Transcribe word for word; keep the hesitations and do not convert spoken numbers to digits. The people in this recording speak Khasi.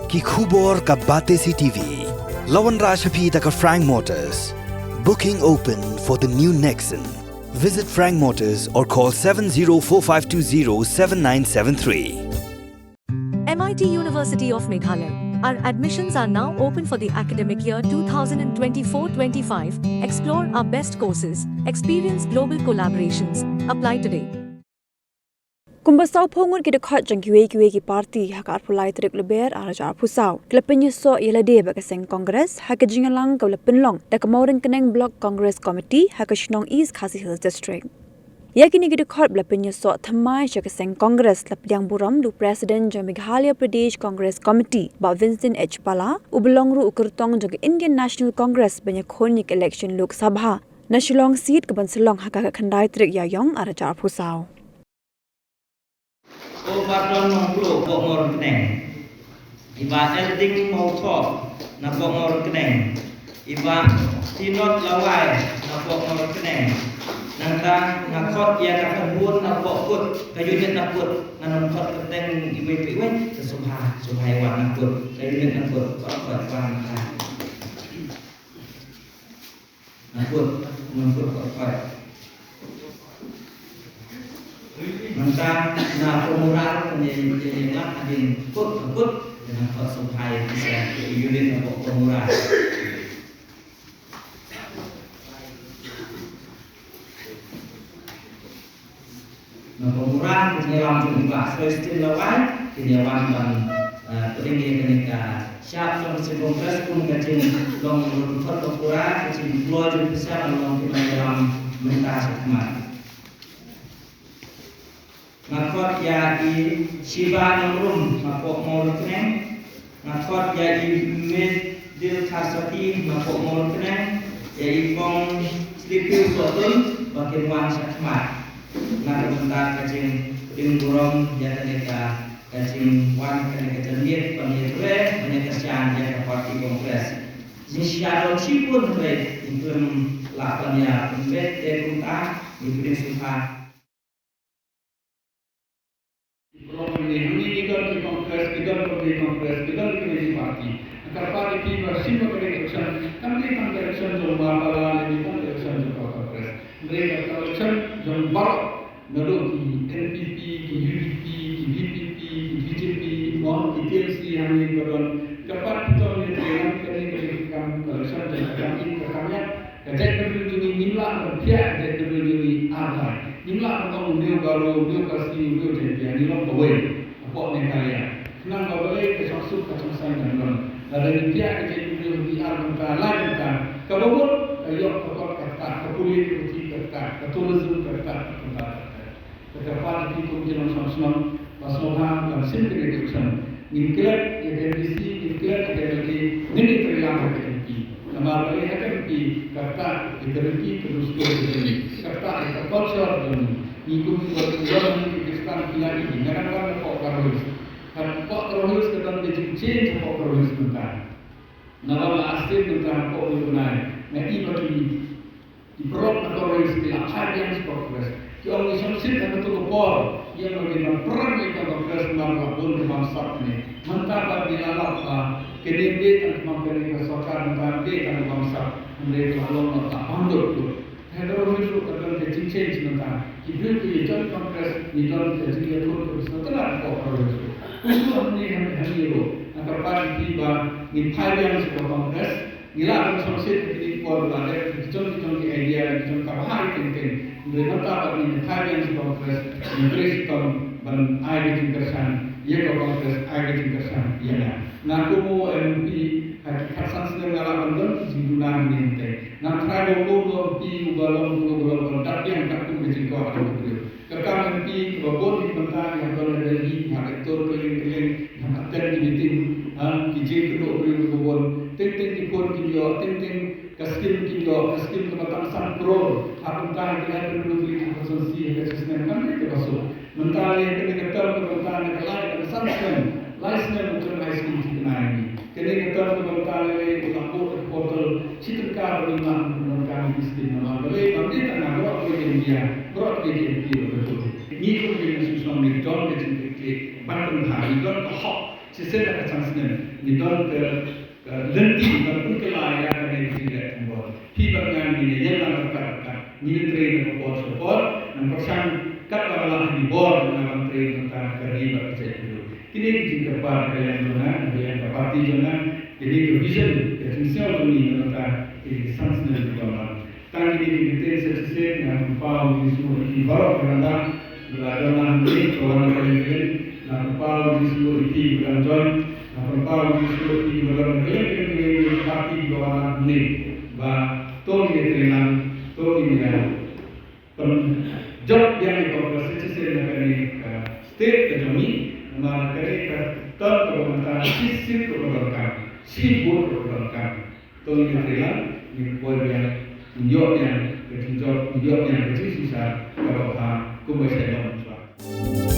Ki khubor ka Batesi T V. La wanrah sha phi da ka Frank Motors. Booking open for the new Nexon. Visit Frank Motors or call seven zero four five two zero seven nine seven three. M I T University of Meghalaya. Our admissions are now open for the academic year two thousand twenty-four twenty-five. Explore our best courses, experience global collaborations. Apply today. Kumba sawphew ngut ki dkhot jong kiwei kiwei ki party ha ka arphew lai tarik Lber arhajar arphew saw ki la pynïasoh ïa lade bad ka seng Congress ha ka jingïalang kaba la pynlong da ka Mawryngkneng Block Congress Committee ha ka shnong East Khasi Hills District. Ïa kine ki dkhot ba la pynïasoh thymmai sha ka seng Congress la pdiang burom da u President jong Meghalaya Pradesh Congress Committee, Bah Vincent H Pala, uba long ruh u kyrtong jong ka Indian National Congress ban ïakhun ïa ka election Lok Sabha na Shillong seat kaban sa long ha ka khatkhyndai tarik Ïaïong arhajar arphew saw. Ko Pardon Nongpluh, Pokmor Kneng. I Bah Elding Mawthoh na Pokmor Kneng. I Bah Tinot Lawai na Pokmor Kneng. Nangta nga khot ïa ka Khanbun na Pokut, ka unit na Kut. Ngan ym khot kyrteng iwei pa iwei, ka sngewbha, sngewbha ïa wan na Kut, ka unit na Kut, khot, khot wan na Kut. Nangkut, nangkut, kut, kut. Nangta na Pokmura ruh kan ïa, ïa, ïa lap hadien kut, kut, nangkut sngewbha ïa ki sa, ïa ki unit na Pokmura. Na Pokmura, kin ïalam jong i Bah Celestine Lawai, kin ïawan ban, eh, pdiang ïa kane ka shap jong ka seng Congress kum ka jinglong rukom Pokmura, ka jingkloi jong ka shap ban long kin ïalam mynta shakhmat. Nga khot ïa i Shiba Nongrum na Pokmor Kneng. Nga khot ïa i Medil Kharsati na Pokmor Kneng, ïa i Kong Slippew Sohtun ba kin wan shakhmat. Na ka bynta ka jingpdiang burom ïa kane ka, ka jingwan kane ka janmiet ban ïatrei ban ïakyrshan ïa ka party Congress. Jingshisha don shibun hynrei ngi khlem lah ban ïa pynbeit te kumta ngi pdiang sngewbha. Ki briew hangne, hangne ki don ki Congress, ki don ki Congress, ki don ki party. Nga kyrpad ïa phi ba shim ba ka election kam dei tang ka election jong Bah Pala lane tang ka election jong ka Congress. Hynrei ka election jong baroh, naduh ki N P P, ki U D P, ki V P P, ki B J P, mo, ki T M C hangne ki ba don. Kyrpad phi to ïa trei, kane ka dei ka kam election jong ka kam im ka kam ïap. Ka jaitbynriew jong ngi ngim lah ban thiah ka jaitbynriew jong ngi ar lai. Ngim lah ban ong une u Garo, une u Khasi, une u Jaiñtia, ngi long kawei hapoh Meghalaya. Khnang ba balei ka shong suk ka shong saiñ kan don. Lada ngi thiah ka jaitbynriew ngi ar bynta, lai bynta. Kaba mut ka ïoh ka kot ka ktah, ka pule ka puthi ka ktah, ka tourism ka ktah, ka ktah, ka ktah. Ka kyrpad ïa phi kum ki nongshong shnong ba sngewbha ban shim kane ka election. Ngin klet ïa ka M D C, ngin klet ïa ka M L A, ngin ïatrei lang ha ka M P. Namar balei ha ka M P ka ktah ïa ka riti ka dustur jong ngi, ka ktah ïa ka culture jong ngi. Ngi kum ki wan, ki wan ki Khristan ki la ïohi, nga dang wan hapoh Garo Hills. Hapoh Garo Hills ka don ka jingchange hapoh Garo Hills mynta. Nga wan la asir mynta hapoh Mylliem Bnai, nga ïohi ba ki Ki paralok na Garo Hills ki la phai biang sha Congress. Ki ong ngi shongshit ha katu ka por, ïa ngi ban pyrshang ïa ka Congress namar la bun ka bamsap kane. Mynta pat ngi la lap ba kane ym dei tang ka bam kane ka sorkar, mynta ym dei tang ka bamsap. Hynrei ka la long la bam duk duk. Ha Garo Hills ruh ka don ka jingchange mynta. Ki briew ki ïa join Congress, ngi don ka jingïakhun ka bamsap ka la ko Garo Hills ruh. Kumjuh hangne hangne ruh. Nga kyrpad ïa phi ba ngin phai biang sha ka Congress. Ngi lah ban shongshit ha kine ki por ba la dep ki jong ki jong ki idea, ki jong ka bha ïa teng teng. Hynrei mynta pat ngin phai biang sha Congress, ngin trei shitom ban ai ka jingkyrshan ïa ka Congress, ai ka jingkyrshan ïa nga. Nga kum u M P ha ki khatsan snem nga lah ban don ki jingduna hangne hangtai. Nga tharai ba u long u M P uba long, uba long ban dap biang katkum ka jingkwah jong u briew. Ka kam M P kaba bun hi mynta ngi hap don ha Delhi, ngi hap ïatur kylleng kylleng, ngi hap attend ki meeting, ha, ki jingkynnoh briew kiba bun. Teng teng ki phone kim ïoh, teng teng ka skim kim ïoh, ka skim kaba tang san klur. Hap mynta ha ki laiphew tylli ki constituency ha ka shi snem kam dei kaba suk. Mynta lei kane ka term kaba mynta na ka lai ka san snem, lai snem u kren ai skim thikna ïa ngi. Kane ka term kaba mynta lei u la buh ka portal, shi tyngka ba ngim lah ban pyndonkam ïa ki skim namar balei, ba ym dei tang nga, baroh kawei ka India, baroh kawei ka M P ruh ka jur. Ngi kum ki nongshong shnong ngi don ka jingkitkhlieh ban pynbha, ngi don ka hok Shisien ha ka chang snem ngi don ka, ka lynti ban pynkylla ïa kane ka jingleh thombor. Phi bad nga ngin ïalam ryngkat ryngkat, ngin trei na ka por sha ka por, nang pyrshang katba la ha ki bor na ban trei na ka ri bad ka jaitbynriew. Kine ki jingkyrpad ka liang jong nga, ka liang ka party jong nga, kine ki vision, ka jingsngew jong ngi na ka kine ki san snem ki ban wan. Tang kine ki ktien shisien, nga pynpaw jingsngew ïa phi baroh ki rangbah ba la don hangne, ba wan ha kane ka liang. Nga pynpaw jingsngew ïa phi ba dang join. Nga pynpaw jingsngew ïa phi ba don ha kane ka liang, kine ki party ba wan hangne. Ba to ngin ïatreilang, to ngin ïa pynjop biang ïa ka Congress shisien na kane ka state ka jong ngi. Namar kane ka term kaba mynta shi seat kaba donkam, shi vote kaba donkam. To ngin ïatreilang, ngin poi biang, ngin ïoh biang ka jingjop, ngin ïoh biang ka jingshisha kaba bha kumba shait long mynshwa.